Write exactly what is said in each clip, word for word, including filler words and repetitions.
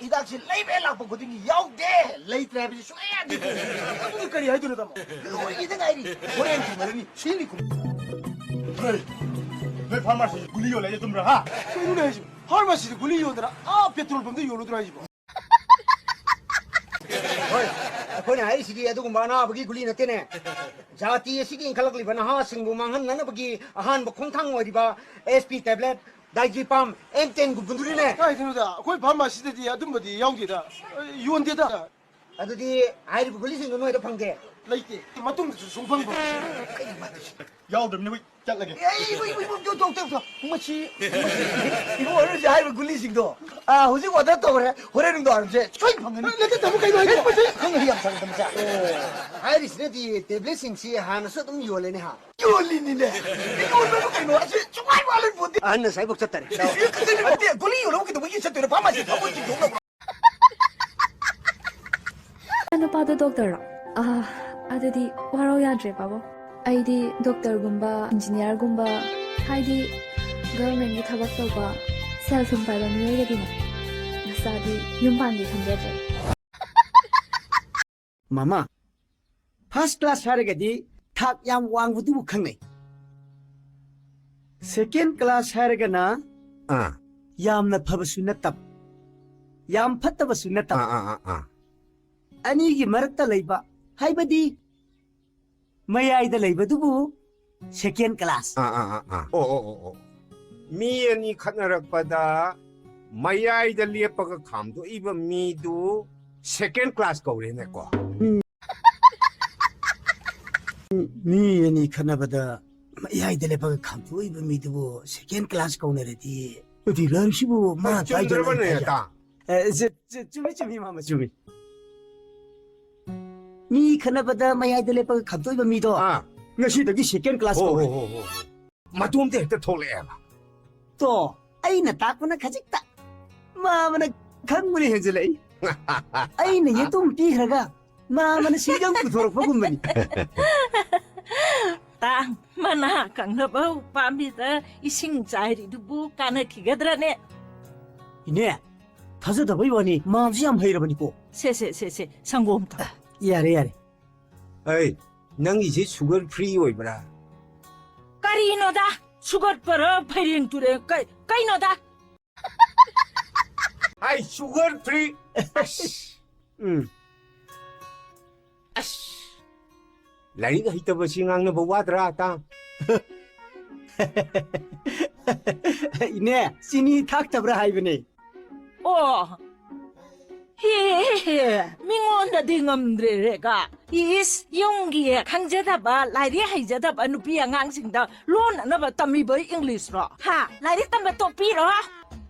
ꯍꯤꯗꯥꯛꯁꯤ ꯂꯩꯕ ꯍꯦꯛ ꯂꯥꯛꯄ ꯈꯨꯗꯤꯡꯒꯤ ꯌꯥꯎꯗꯦ, ꯂꯩꯇ꯭ꯔꯦ ꯍꯥꯏꯕꯁꯤ ꯁꯨꯡꯌꯥ ꯌꯥꯗꯦ꯫ ꯑꯗꯨꯗꯤ ꯀꯔꯤ ꯍꯥꯏꯗꯣꯏꯅꯣ, ꯇꯥꯃꯣ? ꯂꯣꯏꯈꯤꯗ ꯉꯥꯏꯔꯤ꯫ ꯍꯣꯔꯦꯟ ꯊꯦꯡꯅꯔꯅꯤ꯫ ꯁꯤꯅꯤ ꯈꯨꯝ-, ꯍꯣꯏ, ꯅꯣꯏ ꯐꯥꯔꯃꯥꯁꯤꯁꯤ ꯒꯨꯂꯤ ꯌꯣꯜꯂꯦ ꯍꯥꯏꯁꯦ ꯆꯨꯝꯕ꯭ꯔꯥ, ꯍꯥ? ꯀꯩꯅꯣꯅꯦ ꯍꯥꯏꯁꯤꯕꯣ? ꯐꯥꯔꯃꯥꯁꯤꯗ ꯒꯨꯂꯤ ꯌꯣꯟꯗꯅ ꯑꯥ ꯄꯦꯇ꯭ꯔꯣꯜ ꯄꯝꯗ ꯌꯣꯜꯂꯨꯗ꯭ꯔꯣ ꯍꯥꯏꯁꯤꯕꯣ? ꯍꯣꯏ, ꯑꯩꯈꯣꯏꯅ ꯍꯥꯏꯔꯤꯁꯤꯗꯤ ꯑꯗꯨꯒꯨꯝꯕ ꯑꯅꯥꯕꯒꯤ ꯒꯨꯂꯤ ꯅꯠꯇꯦꯅꯦ꯫ ꯖꯥꯇꯤ ꯑꯁꯤꯒꯤ ꯏꯟꯈꯠꯂꯛꯂꯤꯕ ꯅꯍꯥꯁꯤꯡꯕꯨ ꯃꯥꯡꯍꯟꯅꯅꯕꯒꯤ ꯑꯍꯥꯟꯕ ꯈꯣꯡꯊꯥꯡ ꯑꯣꯏꯔꯤꯕ ꯑꯦꯁ ꯄꯤ ꯇꯦꯕ꯭ꯂꯦꯠ, ꯗꯥꯏꯖꯤꯄꯥꯝ, ꯑꯦꯝ ꯇꯦꯟꯒꯨꯝꯕꯗꯨꯅꯤꯅꯦ꯫ ꯀꯥꯏꯗꯩꯅꯣꯗ, ꯑꯩꯈꯣꯏ ꯐꯥꯔꯃꯥꯁꯤꯗꯗꯤ ꯑꯗꯨꯝꯕꯗꯤ ꯌꯥꯎꯗꯦꯗ, ꯌꯣꯟꯗꯦꯗ꯫ ꯑꯗꯨꯗꯤ ꯍꯥꯏꯔꯤꯕ ꯒꯨꯂꯤꯁꯤꯡꯗꯣ ꯅꯣꯏꯗ ꯐꯪꯗꯦ? ꯂꯩꯇꯦ, ꯃꯇꯨꯡꯗꯁꯨ ꯁꯨꯡꯐꯪ ꯐꯪꯗꯦ꯫ ꯀꯩꯅꯣ ꯃꯥ ꯇꯧꯏꯁꯤ? ꯌꯥꯎꯗ꯭ꯔꯕꯅꯤ, ꯍꯣꯏ, ꯆꯠꯂꯒꯦ꯫ ꯑꯦ, ꯑꯩ, ꯑꯩ, ꯑꯩ, ꯑꯩ, ꯇꯣꯛ, ꯇꯣꯛ, ꯇꯣꯛ, ꯇꯣꯛ꯫ ꯃꯁꯤ, ꯃꯁꯤ, ꯏꯕꯨꯡꯉꯣ, ꯍꯣꯔꯦꯟ ꯍꯧꯖꯤꯛ ꯍꯥꯏꯔꯤꯕ ꯒꯨꯂꯤꯁꯤꯡꯗꯣ, ꯑꯥ, ꯍꯧꯖꯤꯛ ꯑꯣꯔꯗꯔ ꯇꯧꯔꯦ, ꯍꯣꯔꯦꯟ ꯅꯨꯡꯗꯥꯡꯋꯥꯏꯔꯝꯁꯦ ꯁꯣꯏ ꯐꯪꯒꯅꯤ꯫ ꯅꯠꯇꯦ, ꯇꯥꯃꯣ, ꯀꯩꯅꯣ ꯍꯥꯏꯁꯤꯕꯣ? ꯈꯪꯒꯅꯤ ꯌꯥꯝ ꯁꯥꯡꯅ ꯇꯝꯁꯦ꯫ ꯍꯥꯏꯔꯤꯁꯤꯅꯗꯤ ꯇꯦꯕ꯭ꯂꯦꯠꯁꯤꯡꯁꯤ ꯍꯥꯟꯅꯁꯨ ꯑꯗꯨꯝ ꯌꯣꯜꯂꯦꯅꯦ, ꯍꯥ? ꯌꯣꯜꯂꯤꯅꯤꯅꯦ꯫ ꯌꯣꯟꯕꯕꯨ ꯀꯩꯅꯣ? ꯑꯁꯤ ꯁꯨꯡꯋꯥꯏ ꯋꯥꯠꯂꯣꯏ ꯄꯣꯠꯇꯦ꯫ ꯑꯍꯟ ꯉꯁꯥꯏꯕꯨꯛ ꯆꯠꯇꯔꯦ꯫ ꯅꯠꯇꯦ, ꯒꯨꯂꯤ ꯌꯣꯜꯂꯕꯨ ꯀꯩꯗꯧꯕꯒꯤ ꯆꯠꯇꯣꯏꯅꯣ? ꯐꯥꯔꯃꯥꯁꯤ ꯐꯝꯃ ꯆꯤꯡꯊꯣꯛꯅꯕ꯭ꯔꯣ? ꯅꯨꯄꯥꯗꯣ ꯗꯣꯛꯇꯔꯔꯣ? ꯑꯥ, ꯑꯗꯨꯗꯤ ꯋꯥꯔꯧ ꯌꯥꯗ꯭ꯔꯦ, ꯄꯥꯕꯨꯡ꯫ ꯑꯩꯗꯤ ꯗꯣꯛꯇꯔꯒꯨꯝꯕ, ꯏꯟꯖꯤꯅꯤꯌꯥꯔꯒꯨꯝꯕ, ꯍꯥꯏꯗꯤ ꯒꯚꯔꯟꯃꯦꯟꯒꯤ ꯊꯕꯛ ꯇꯧꯕ, ꯁꯦꯜ ꯊꯨꯝ ꯄꯥꯏꯕ ꯃꯤꯑꯣꯏꯒꯗꯤꯅꯦ, ꯅꯆꯥꯗꯤ ꯌꯨꯝ ꯄꯥꯟꯒꯦ ꯈꯟꯖꯗ꯭ꯔꯦ꯫ ꯃꯃꯥ, ꯐꯥꯔꯁ ꯀ꯭ꯂꯥꯁ ꯍꯥꯏꯔꯒꯗꯤ ꯊꯥꯛ ꯌꯥꯝ ꯋꯥꯡꯕꯗꯨꯕꯨ ꯈꯪꯅꯩ꯫ ꯁꯦꯀꯦꯟ ꯀ꯭ꯂꯥꯁ ꯍꯥꯏꯔꯒꯅ ꯑꯥ꯫ ꯌꯥꯝꯅ ꯐꯕꯁꯨ ꯅꯠꯇꯕ, ꯌꯥꯝ ꯐꯠꯇꯕꯁꯨ ꯅꯠꯇꯕ꯫ ꯑꯥ, ꯑꯥ, ꯑꯥ, ꯑꯥ꯫ ꯑꯅꯤꯒꯤ ꯃꯔꯛꯇ ꯂꯩꯕ, ꯍꯥꯏꯕꯗꯤ ꯃꯌꯥꯏꯗ ꯂꯩꯕꯗꯨꯕꯨ ꯁꯦꯀꯦꯟ ꯀ꯭ꯂꯥꯁ꯫ ꯑꯥ, ꯑꯥ, ꯑꯥ, ꯑꯥ꯫ ꯑꯣ, ꯑꯣ, ꯑꯣ, ꯑꯣ꯫ ꯃꯤ ꯑꯅꯤ ꯈꯠꯅꯔꯛꯄꯗ ꯃꯌꯥꯏꯗ ꯂꯦꯞꯄꯒ ꯈꯥꯝꯗꯣꯛꯏꯕ ꯃꯤꯗꯨ ꯁꯦꯀꯦꯟ ꯀ꯭ꯂꯥꯁ ꯀꯧꯔꯦꯅꯦꯀꯣ꯫ ꯎꯝ꯫ ꯃꯤ ꯑꯅꯤ ꯈꯠꯅꯕꯗ ꯃꯌꯥꯏꯗ ꯂꯦꯞꯄꯒ ꯈꯥꯝꯗꯣꯛꯏꯕ ꯃꯤꯗꯨꯕꯨ ꯁꯦꯀꯦꯟ ꯀ꯭ꯂꯥꯁ ꯀꯧꯅꯔꯗꯤ, ꯄ꯭ꯔꯤꯊꯤꯕꯤꯁꯤꯕꯨ ꯃꯥ ꯆꯨꯝꯗ꯭ꯔꯕꯅꯦ, ꯄꯥꯏꯖꯔꯣꯏ ꯍꯥꯏꯖ-, ꯇꯥ? ꯑꯦ, ꯆꯨ-, ꯆꯨ-, ꯆꯨꯝꯃꯤ, ꯆꯨꯝꯃꯤ, ꯃꯥꯃ, ꯆꯨꯝꯃꯤ꯫ ꯃꯤ ꯈꯠꯅꯕꯗ ꯃꯌꯥꯏꯗ ꯂꯦꯞꯄꯒ ꯈꯥꯝꯗꯣꯛꯏꯕ ꯃꯤꯗꯣ ꯑꯥ꯫ ꯉꯁꯤꯗꯒꯤ ꯁꯦꯀꯦꯟ ꯀ꯭ꯂꯥꯁ ꯍꯣ, ꯀꯧꯔꯦ꯫ ꯍꯣ, ꯍꯣ, ꯍꯣ, ꯍꯣ꯫ ꯃꯇꯣꯝꯇ ꯍꯦꯛꯇ ꯊꯣꯛꯂꯛꯑꯦꯕ꯫ ꯇꯣ, ꯑꯩꯅ ꯇꯥꯛꯄꯅ ꯈꯖꯤꯛꯇ, ꯃꯥꯃꯅ ꯈꯪꯕꯅ ꯍꯦꯟꯖꯤꯜꯂꯛꯏ꯫ ꯑꯩꯅ ꯌꯦꯇꯨꯝ ꯄꯤꯈ꯭ꯔꯒ ꯃꯥꯃꯅ ꯁꯤꯡꯖꯪ ꯄꯨꯊꯣꯔꯛꯄꯒꯨꯝꯕꯅꯤ꯫ ꯇꯥꯡ, ꯃꯅꯥ ꯀꯪꯅꯕ ꯄꯥꯝꯕꯤꯗ ꯏꯁꯤꯡ ꯆꯥꯏꯔꯤꯗꯨꯕꯨ ꯀꯥꯟꯅꯈꯤꯒꯗ꯭ꯔꯅꯦ? ꯏꯅꯦ, ꯊꯥꯖꯗꯕꯩ ꯋꯥꯅꯤ, ꯃꯥꯝꯁꯤ ꯌꯥꯝ ꯍꯩꯔꯕꯅꯤꯀꯣ꯫ ꯁꯦ, ꯁꯦ, ꯁꯦ, ꯁꯦ, ꯁꯪꯒꯣꯝ ꯊꯛꯑꯣ꯫ ꯌꯥꯔꯦ, ꯌꯥꯔꯦ꯫ ꯑꯩ, ꯅꯪꯒꯤꯁꯦ sugar free ꯑꯣꯏꯕ꯭ꯔꯥ? ꯀꯔꯤꯅꯣꯗ? ꯁꯨꯒꯠꯄꯔ ꯐꯩꯔꯦꯡ ꯇꯨꯔꯦꯡ? ꯀꯩ-, ꯀꯩꯅꯣꯗ? ꯑꯩ, sugar free꯫ ꯑꯁ꯫ ꯎꯝ꯫ ꯑꯁ꯫ ꯂꯥꯏꯔꯤꯛ ꯍꯩꯇꯕꯁꯤ ꯉꯥꯡꯅꯕ ꯋꯥꯗ꯭ꯔꯥ, ꯑꯇꯥ? ꯏꯅꯦ, ꯆꯤꯅꯤ ꯊꯥꯛꯇꯕ꯭ꯔꯥ ꯍꯥꯏꯕꯅꯦ꯫ ꯑꯣ, ꯍꯦ, ꯍꯦ, ꯃꯤꯉꯣꯟꯗꯗꯤ ꯉꯝꯗ꯭ꯔꯦ ꯔꯦꯒꯥ꯫ ꯏꯁ, ꯌꯨꯝꯒꯤ ꯈꯪꯖꯗꯕ, ꯂꯥꯏꯔꯤꯛ ꯍꯩꯖꯗꯕ ꯅꯨꯄꯤ ꯑꯉꯥꯡꯁꯤꯡꯗ ꯂꯣꯟꯅꯅꯕ ꯇꯝꯃꯤꯕ ꯏꯪꯂꯤꯁꯔꯣ? ꯍꯥ? ꯂꯥꯏꯔꯤꯛ ꯇꯝꯕ ꯇꯣꯛꯄꯤꯔꯣ꯫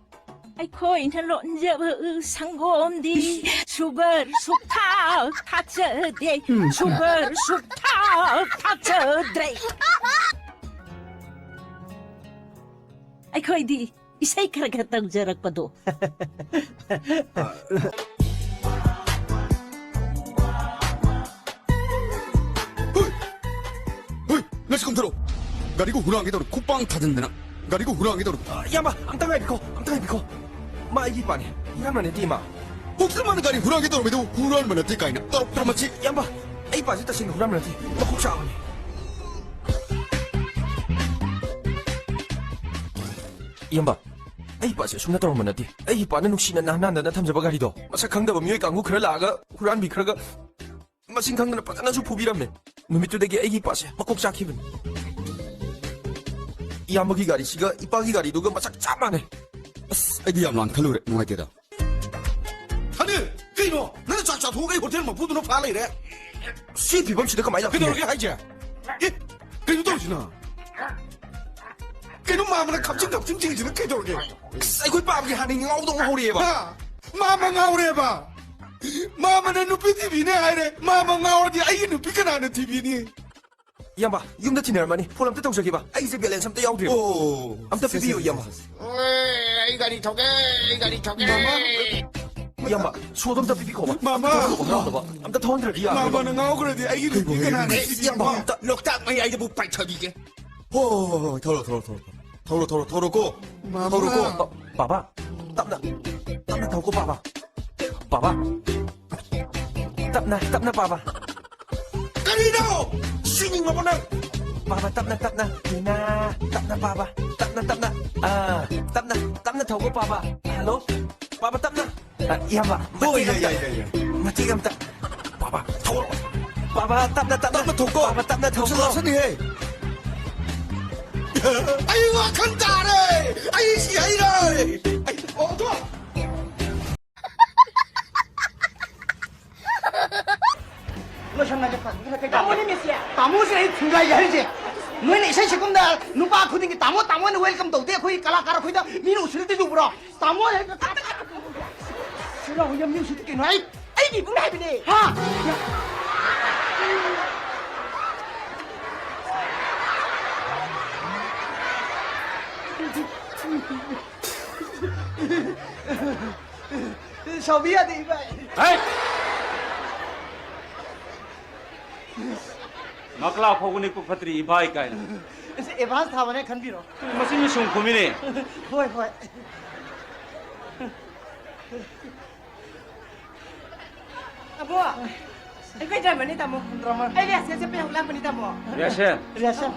ꯑꯩꯈꯣꯏꯅ ꯂꯣꯟꯖꯕ ꯁꯪꯒꯣꯝꯗꯤ sugar ꯁꯨꯛꯊꯥꯛ ꯊꯥꯛꯆꯗꯦ, sugar ꯁꯨꯛꯊꯥꯛ ꯊꯥꯛꯆꯗ꯭ꯔꯦ꯫ ꯑꯩꯈꯣꯏꯗꯤ ꯏꯁꯩ ꯈꯔ ꯈꯔ ꯇꯧꯖꯔꯛꯄꯗꯣ꯫ ꯍꯨꯏ! ꯍꯨꯏ! ꯉꯁꯤ ꯀꯨꯝꯊꯔꯛꯑꯣ꯫ ꯒꯥꯔꯤꯒ ꯍꯨꯔꯥꯟꯒꯦ ꯇꯧꯔꯦ, ꯈꯨꯄꯥꯡ ꯊꯥꯖꯤꯟꯗꯅ꯫ ꯒꯥꯔꯤꯒ ꯍꯨꯔꯥꯟꯒꯦ ꯇꯧꯔꯦ꯫ ꯑ, ꯏꯌꯥꯝꯕ, ꯑꯝꯇ ꯉꯥꯏꯕꯤꯈꯣ, ꯑꯝꯇ ꯉꯥꯏꯕꯤꯈꯣ꯫ ꯃꯥ ꯑꯩꯒꯤ ꯏꯄꯥꯅꯦ, ꯍꯨꯔꯥꯟꯕ ꯅꯠꯇꯦ, ꯏꯃꯥ꯫ ꯍꯧꯖꯤꯛꯇ ꯃꯥꯅ ꯒꯥꯔꯤ ꯍꯨꯔꯥꯟꯒꯦ ꯇꯧꯔꯝꯃꯤꯗꯨ ꯍꯨꯔꯥꯟꯕ ꯅꯠꯇꯦ ꯀꯥꯏꯅ ꯇꯧꯔꯛꯇ꯭ꯔ ꯃꯁꯤ? ꯏꯌꯥꯝꯕ, ꯑꯩ ꯏꯄꯥꯁꯤ ꯇꯁꯦꯡꯅ ꯍꯨꯔꯥꯟꯕ ꯅꯠꯇꯦ, ꯃꯀꯣꯛ ꯆꯥꯛꯑꯕꯅꯦ꯫ ꯏꯌꯥꯝꯕ, ꯑꯩ ꯏꯄꯥꯁꯦ ꯑꯁꯨꯝꯅ ꯇꯧꯔꯝꯕ ꯅꯠꯇꯦ꯫ ꯑꯩ ꯏꯄꯥꯅ ꯅꯨꯡꯁꯤꯅ ꯅꯥꯟ ꯅꯥꯟꯗꯅ ꯊꯝꯖꯕ ꯒꯥꯔꯤꯗꯣ ꯃꯁꯛ ꯈꯪꯗꯕ ꯃꯤꯑꯣꯏ ꯀꯥꯡꯕꯨ ꯈꯔ ꯂꯥꯛꯑꯒ ꯍꯨꯔꯥꯟꯕꯤꯈ꯭ꯔꯒ ꯃꯁꯤꯡ ꯈꯪꯗꯅ ꯐꯖꯅꯁꯨ ꯐꯨꯕꯤꯔꯝꯃꯦ꯫ ꯅꯨꯃꯤꯠꯇꯨꯗꯒꯤ ꯑꯩꯒꯤ ꯏꯄꯥꯁꯦ ꯃꯀꯣꯛ ꯆꯥꯛꯈꯤꯕꯅꯤ꯫ ꯏꯌꯥꯝꯕꯒꯤ ꯒꯥꯔꯤꯁꯤꯒ ꯏꯄꯥꯒꯤ ꯒꯥꯔꯤꯗꯨꯒ ꯃꯁꯛ ꯆꯞ ꯃꯥꯟꯅꯩ꯫ ꯑꯁ, ꯑꯩꯗꯤ ꯌꯥꯝ ꯂꯥꯟ ꯈꯜꯂꯨꯔꯦ, ꯅꯨꯡꯉꯥꯏꯇꯦꯗ꯫ ꯊꯅꯤ, ꯀꯩꯅꯣ? ꯅꯪꯅ ꯆꯥꯛ ꯆꯥꯊꯣꯛꯑꯒ ꯑꯩ ꯍꯣꯇꯦꯜ ꯃꯄꯨꯗꯨꯅ ꯐꯥ ꯂꯩꯔꯦ꯫ ꯁꯤ ꯐꯤꯕꯝꯁꯤꯗ ꯀꯃꯥꯏꯅ ꯂꯥꯛꯄꯤꯅꯣ? ꯀꯩꯗꯧꯔꯒꯦ ꯍꯥꯏꯁꯦ? ꯑꯦ, ꯀꯩꯅꯣ ꯇꯧꯔꯤꯁꯤꯅ? ꯀꯩꯅꯣ ꯃꯥꯃꯅ ꯈꯞꯆꯤꯡ ꯈꯞꯆꯤꯡ ꯆꯤꯡꯁꯤꯅ ꯀꯩꯗꯧꯔꯒꯦ? ꯑꯁ, ꯑꯩꯈꯣꯏ ꯄꯥꯕꯒꯤ ꯍꯥꯟꯅ ꯉꯥꯎꯗꯧ ꯍꯧꯔꯛꯑꯦꯕ꯫ ꯍꯥ? ꯃꯥꯃ ꯉꯥꯎꯔꯦꯕ꯫ ꯃꯥꯃꯅ ꯅꯨꯄꯤ ꯊꯤꯕꯤꯅꯦ ꯍꯥꯏꯔꯦ꯫ ꯃꯥꯃ ꯉꯥꯎꯔꯗꯤ ꯑꯩꯒꯤ ꯅꯨꯄꯤ ꯀꯅꯥꯅ ꯊꯤꯕꯤꯅꯤ? ꯏꯌꯥꯝꯕ, ꯌꯨꯝꯗ ꯊꯤꯅꯔꯝꯃꯅꯤ꯫ ꯐꯣꯟ ꯑꯝꯇ ꯇꯧꯖꯒꯦꯕ꯫ ꯑꯩꯁꯦ balance ꯑꯝꯇ ꯌꯥꯎꯗ꯭ꯔꯦꯕ꯫ ꯑꯣ꯫ ꯑꯝꯇ ꯄꯤꯕꯤꯌꯨ, ꯏꯌꯥꯝꯕ꯫ ꯑꯣꯏ, ꯑꯩ ꯒꯥꯔꯤ ꯊꯧꯒꯦ, ꯑꯩ ꯒꯥꯔꯤ ꯊꯧꯒꯦ꯫ ꯃꯥꯃ꯫ ꯏꯌꯥꯝꯕ, ꯁꯣꯗꯣ ꯑꯝꯇ ꯄꯤꯕꯤꯈꯣꯕ꯫ ꯃꯥꯃ꯫ ꯊꯧꯗꯣ ꯍꯔꯥꯎꯅꯕ꯫ ꯑꯝꯇ ꯊꯧꯍꯟꯗ꯭ꯔꯗꯤ ꯌꯥꯔꯣꯏꯕ꯫ ꯃꯥꯃꯅ ꯉꯥꯎꯈ꯭ꯔꯗꯤ ꯑꯩꯒꯤ ꯅꯨꯄꯤ ꯀꯩꯅꯣ, ꯀꯅꯥꯅ ꯀꯩꯅꯣ, ꯊꯤꯕꯤꯅꯤ? ꯏꯌꯥꯝꯕ, ꯑꯝꯇ ꯂꯣꯛꯇꯥꯛ ꯃꯌꯥꯏꯗꯕꯨ ꯄꯥꯏꯊꯕꯤꯒꯦ꯫ ꯍꯣꯏ, ꯍꯣꯏ, ꯍꯣꯏ, ꯍꯣꯏ, ꯊꯧꯔꯣ, ꯊꯧꯔꯣ, ꯊꯧꯔꯣ, ꯊꯧꯔꯣ꯫ ꯊꯧꯔꯣ, ꯊꯧꯔꯣ, ꯊꯧꯔꯣ꯫ ꯃꯥꯃ꯫ ꯕꯥ-, ꯕꯥꯕꯥ, ꯇꯞꯅ꯫ ꯇꯞꯅ ꯊꯧꯀꯣ, ꯄꯥꯕ꯫ ꯄꯥꯕ꯫ ꯇꯞꯅ, ꯇꯞꯅ, ꯄꯥꯕ꯫ ꯀꯔꯤꯅꯣ? ꯁꯤꯅꯤꯡꯉꯕꯣ ꯅꯪ? ꯄꯥꯕ, ꯇꯞꯅ, ꯇꯞꯅ꯫ ꯇꯤꯅꯥ, ꯇꯞꯅ, ꯄꯥꯕ꯫ ꯇꯞꯅ, ꯇꯞꯅ꯫ ꯑꯥ, ꯇꯞꯅ, ꯇꯞꯅ ꯊꯧꯀꯣ, ꯄꯥꯕ꯫ ꯍꯜꯂꯣ? ꯄꯥꯕ, ꯇꯞꯅ꯫ ꯑ, ꯏꯌꯥꯝꯕ, ꯍꯣꯏ, ꯃꯇꯦꯛ ꯌꯥꯏ, ꯑꯝꯇ꯫ ꯌꯥꯏ, ꯌꯥꯏ, ꯌꯥꯏ꯫ ꯃꯇꯦꯛ ꯑꯝꯇ꯫ ꯄꯥꯕ, ꯊꯧꯔꯛꯑꯣ꯫ ꯄꯥꯕ, ꯇꯞꯅ, ꯇꯞꯅ꯫ ꯇꯞꯅ ꯊꯧꯀꯣ꯫ ꯄꯥꯕ, ꯇꯞꯅ ꯊꯧꯀꯣ꯫ ꯂꯥꯛꯁꯅꯤꯍꯦ꯫ ꯑꯩ ꯋꯥꯈꯜ ꯇꯥꯔꯦ꯫ ꯑꯩ ꯁꯤ ꯍꯩꯔꯦ꯫ ꯑꯩ, ꯑꯣ, ꯊꯣꯛ꯫ ꯂꯣꯏꯁꯟꯅꯒꯦ, ꯐꯖꯅ ꯀꯩ ꯇꯥꯃꯣꯅꯦ ꯃꯦꯁꯤꯌꯥ꯫ ꯇꯥꯃꯣꯁꯦ ꯑꯩ ꯊꯤꯡꯒꯥꯏꯒꯦ ꯍꯥꯏꯔꯤꯁꯦ꯫ ꯅꯣꯏꯅ ꯏꯁꯩ ꯁꯛꯐꯝꯗ ꯅꯨꯄꯥ ꯈꯨꯗꯤꯡꯒꯤ "ꯇꯥꯃꯣ, ꯇꯥꯃꯣ" ꯍꯥꯏꯅ welcome ꯇꯧꯗꯦ꯫ ꯑꯩꯈꯣꯏ ꯀꯂꯥꯀꯥꯔ ꯑꯩꯈꯣꯏꯗ ꯃꯤꯅ ꯎꯁꯤꯜꯂꯗꯤ ꯂꯨꯕ꯭ꯔꯣ? ꯇꯥꯃꯣ ꯍꯦꯛꯇ ꯁꯤꯔꯥ ꯍꯣꯏ ꯌꯥꯝ ꯅꯨꯡꯁꯤꯗꯤ ꯀꯩꯅꯣ? ꯑꯩ ꯑꯩꯒꯤ ꯏꯕꯨꯡꯅ ꯍꯥꯏꯕꯅꯦ꯫ ꯍꯥ? ꯁꯥꯎꯕꯤ ꯌꯥꯗꯦ, ꯏꯕꯥꯏ꯫ ꯍꯩ! ꯃꯀ꯭ꯂꯥ ꯐꯥꯎꯕ ꯅꯤꯛꯄ ꯐꯠꯇ꯭ꯔꯤ, ꯏꯕꯥꯏ ꯀꯥꯏꯅ꯫ ꯑꯁ, advance ꯊꯥꯕꯅꯦ, ꯈꯟꯕꯤꯔꯣ꯫ ꯃꯁꯤ ꯃꯤ ꯁꯨꯝ ꯈꯨꯝꯃꯤꯅꯦ꯫ ꯍꯣꯏ, ꯍꯣꯏ꯫ ꯑꯕꯣ, ꯑꯩꯈꯣꯏ drummerꯅꯤ, ꯇꯥꯃꯣ꯫ Drummer꯫ ꯑꯩ rehearsal ꯆꯠꯄ ꯍꯧꯒꯠꯂꯛꯄꯅꯤ, ꯇꯥꯃꯣ꯫ Rehearsal? Rehearsal꯫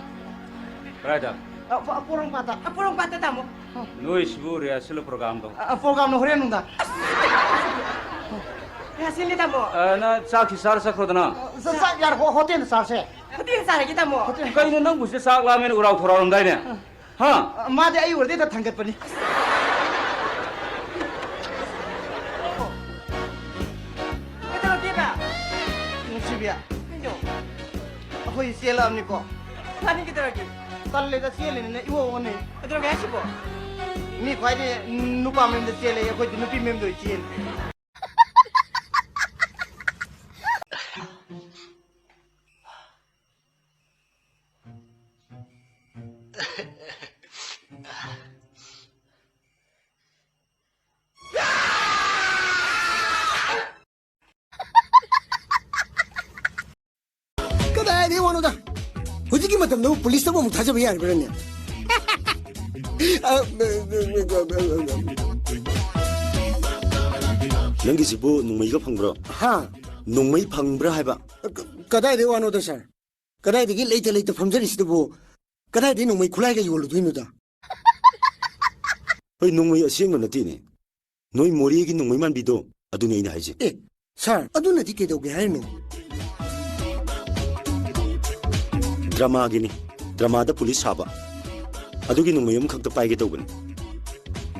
ꯀꯗꯥꯏꯗ? ꯑ, ꯄꯣ-, ꯄꯣꯔꯣꯝꯄꯥꯠꯇ꯫ ꯑ, ꯄꯣꯔꯣꯝꯄꯥꯠꯇ, ꯇꯥꯃꯣ꯫ ꯅꯣꯏꯁꯤꯕꯨ rehearsal programꯗꯣ? ꯑ, ꯑ, programꯅ ꯍꯣꯔꯦꯟ ꯅꯨꯡꯗꯥꯡ꯫ Rehearsalꯅꯤ, ꯇꯥꯃꯣ꯫ ꯑ, ꯅꯪ ꯆꯥꯛꯁꯤ ꯆꯥꯔ ꯆꯠꯈ꯭ꯔꯣꯗꯅ꯫ ꯑ, ꯆꯥ-, ꯆꯥꯛ ꯌꯥꯔꯦ, ꯍꯣ-, hotelꯗ ꯆꯥꯔꯁꯦ꯫ Hotelꯗ ꯆꯥꯔꯒꯦ, ꯇꯥꯃꯣ꯫ Hotel꯫ ꯀꯩꯅꯣ, ꯅꯪꯕꯨ ꯁꯤꯗ ꯆꯥꯛ ꯂꯥꯝꯃꯦꯅ ꯎꯔꯥꯎ ꯊꯧꯔꯥꯎꯔꯝꯗꯥꯏꯅꯦ? ꯑ꯫ ꯍꯥ? ꯑ, ꯃꯥꯗꯤ ꯑꯩ ꯎꯔꯗꯤ ꯍꯦꯛꯇ ꯊꯥꯡꯒꯠꯄꯅꯤ꯫ ꯀꯩꯗꯧꯔꯒꯦꯕ? ꯅꯨꯡꯁꯤꯕꯤ꯫ ꯀꯩꯅꯣ? ꯑꯩꯈꯣꯏ ꯆꯦꯜꯂꯛꯑꯕꯅꯤꯀꯣ꯫ ꯃꯥꯗꯤ ꯀꯩꯗꯧꯔꯒꯦ? ꯇꯜꯂꯦꯗ, ꯆꯦꯜꯂꯤꯅꯤꯅ ꯏꯑꯣ ꯑꯣꯟꯅꯩ꯫ ꯀꯩꯗꯧꯔꯒꯦ ꯍꯥꯏꯁꯤꯕꯣ? ꯃꯤ ꯈ꯭ꯋꯥꯏꯗꯤ ꯅꯨꯄꯥ ꯃꯌꯨꯝꯗ ꯆꯦꯜꯂꯦ, ꯑꯩꯈꯣꯏꯗꯤ ꯅꯨꯄꯤ ꯃꯌꯨꯝꯗ ꯑꯣꯏ ꯆꯦꯜꯂꯤ꯫ ꯀꯗꯥꯏꯗꯒꯤ ꯋꯥꯅꯣꯗ? ꯍꯧꯖꯤꯛꯀꯤ ꯃꯇꯝꯗꯕꯨ ꯄꯨꯂꯤꯁꯇꯕꯨ ꯑꯃꯨꯛ ꯊꯥꯖꯕ ꯌꯥꯔꯤꯕ꯭ꯔꯥꯅꯦ? ꯑ, ꯑ, ꯑ, ꯑ, ꯑ, ꯑ, ꯑ꯫ ꯅꯪꯒꯤꯁꯤꯕꯨ ꯅꯣꯡꯃꯩꯒ ꯐꯪꯕ꯭ꯔꯣ? ꯍꯥ? ꯅꯣꯡꯃꯩ ꯐꯪꯕ꯭ꯔꯥ ꯍꯥꯏꯕ? ꯀ-, ꯀꯗꯥꯏꯗꯩ ꯋꯥꯅꯣꯗ, ꯁꯥꯔ? ꯀꯗꯥꯏꯗꯒꯤ ꯂꯩꯇ ꯂꯩꯇ ꯐꯝꯖꯔꯤꯁꯤꯗꯕꯨ ꯀꯗꯥꯏꯗꯒꯤ ꯅꯣꯡꯃꯩ ꯈꯨꯠꯂꯥꯏꯒ ꯌꯣꯜꯂꯨꯗꯣꯏꯅꯣꯗ? ꯍꯣꯏ, ꯅꯣꯡꯃꯩ ꯑꯁꯦꯡꯕ ꯅꯠꯇꯦꯅꯦ꯫ ꯅꯣꯏ ꯃꯣꯔꯦꯒꯤ ꯅꯣꯡꯃꯩ ꯃꯥꯟꯕꯤꯗꯣ, ꯑꯗꯨꯅꯤ ꯑꯩꯅ ꯍꯥꯏꯁꯦ꯫ ꯑꯦ, ꯁꯥꯔ, ꯑꯗꯨꯅꯗꯤ ꯀꯩꯗꯧꯒꯦ ꯍꯥꯏꯔꯤꯅꯣ? ꯗ꯭ꯔꯃꯥꯒꯤꯅꯤ꯫ ꯗ꯭ꯔꯃꯥꯗ ꯄꯨꯂꯤꯁ ꯁꯥꯕ꯫ ꯑꯗꯨꯒꯤ ꯅꯣꯡꯃꯩ ꯑꯃꯈꯛꯇ ꯄꯥꯏꯒꯦ ꯇꯧꯕꯅꯤ꯫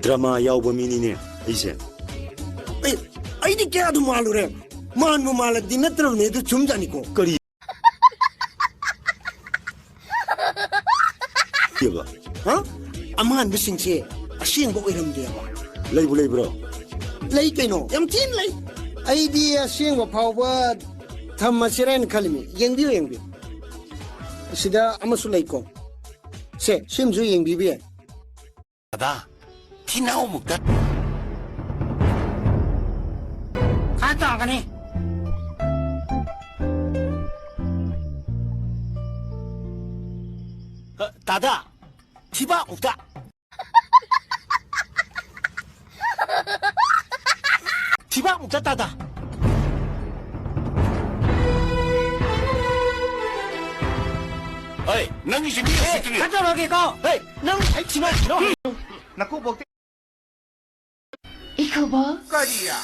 ꯗ꯭ꯔꯃꯥ ꯌꯥꯎꯕ ꯃꯤꯅꯤꯅꯦ ꯑꯩꯁꯦ꯫ ꯑꯩ, ꯑꯩꯗꯤ ꯀꯌꯥꯗꯨ ꯃꯥꯜꯂꯨꯔꯦ꯫ ꯃꯥꯟꯕꯨ ꯃꯥꯜꯂꯗꯤ ꯅꯠꯇ꯭ꯔꯕꯅꯦ, ꯑꯗꯨ ꯆꯨꯝꯖꯥꯠꯅꯤꯀꯣ꯫ ꯀꯔꯤ? ꯀꯦꯕ? ꯍꯥ? ꯑꯃꯥꯟꯕꯁꯤꯡꯁꯦ ꯑꯁꯦꯡꯕ ꯑꯣꯏꯔꯝꯗꯦꯕ꯫ ꯂꯩꯕꯨ ꯂꯩꯕ꯭ꯔꯣ? ꯂꯩ ꯀꯩꯅꯣ, ꯌꯥꯝ ꯊꯤꯅ ꯂꯩ꯫ ꯑꯩꯗꯤ ꯑꯁꯦꯡꯕ ꯐꯥꯎꯕ ꯊꯝꯃꯁꯤꯔꯅ ꯈꯜꯂꯤꯃꯤ꯫ ꯌꯦꯡꯕꯤꯌꯨ, ꯌꯦꯡꯕꯤꯌꯨ꯫ ꯑꯁꯤꯗ ꯑꯃꯁꯨ ꯂꯩꯀꯣ꯫ ꯁꯦ, ꯁꯤꯃꯁꯨ ꯌꯦꯡꯕꯤꯕ ꯌꯥꯏ꯫ ꯗꯥꯗꯥ, ꯊꯤꯅꯥꯎꯃꯨꯛꯇ꯫ ꯈꯔ ꯇꯧꯔꯛꯀꯅꯤ꯫ ꯑ, ꯗꯥꯗꯥ, ꯊꯤꯕꯥꯛꯃꯨꯛꯇ꯫ ꯊꯤꯕꯥꯛꯃꯨꯛꯇ, ꯗꯥꯗꯥ꯫ ꯍꯣꯏ, ꯅꯪꯒꯤꯁꯤꯗꯤ ꯎꯁꯤꯠꯇ꯭ꯔꯤ꯫ ꯈꯔ ꯇꯧꯔꯛꯀꯦꯀꯣ꯫ ꯍꯣꯏ, ꯅꯪ ꯑꯩ ꯊꯤꯅꯥꯎ, ꯊꯤꯅꯥꯎ꯫ ꯅꯀꯨꯕꯣꯛꯇꯤ ꯏꯀꯨꯕꯣꯛ꯫ ꯀꯔꯤꯌꯥ?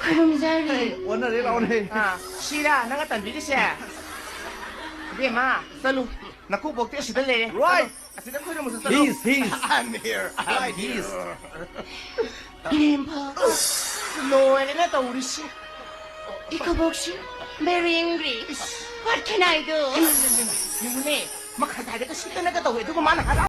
ꯈꯨꯔꯨꯝꯖꯔꯤ꯫ ꯑꯣꯟꯅꯔꯦ, ꯂꯥꯎꯅꯦ꯫ ꯑꯥ, ꯁꯤꯔꯥ ꯅꯪꯅ ꯇꯝꯕꯤꯔꯤꯁꯦ? ꯏꯕꯦꯝꯃ, ꯆꯠꯂꯨ꯫ ꯅꯀꯨꯕꯣꯛꯇꯤ ꯑꯁꯤꯗ ꯂꯩꯔꯦ꯫ Right. ꯆꯠꯂꯨ꯫ ꯑꯁꯤꯗ ꯈꯨꯔꯨꯝꯃꯨꯁꯨ ꯆꯠꯂꯨ꯫ He's, he's. I'm here, I'm here. ꯏꯔꯦꯝꯕ꯫ ꯂꯣꯏꯔꯦꯅꯦ ꯇꯧꯔꯤꯁꯤ꯫ ꯏꯀꯨꯕꯣꯛꯁꯤ very angry. What can I do? ꯌꯦꯡꯉꯨꯅꯦ, ꯃꯈꯥ ꯇꯥꯔꯒ ꯁꯤꯠꯇꯅꯒ ꯇꯧꯋꯦ, ꯑꯗꯨꯒ ꯃꯥꯅ ꯍꯔꯥꯎ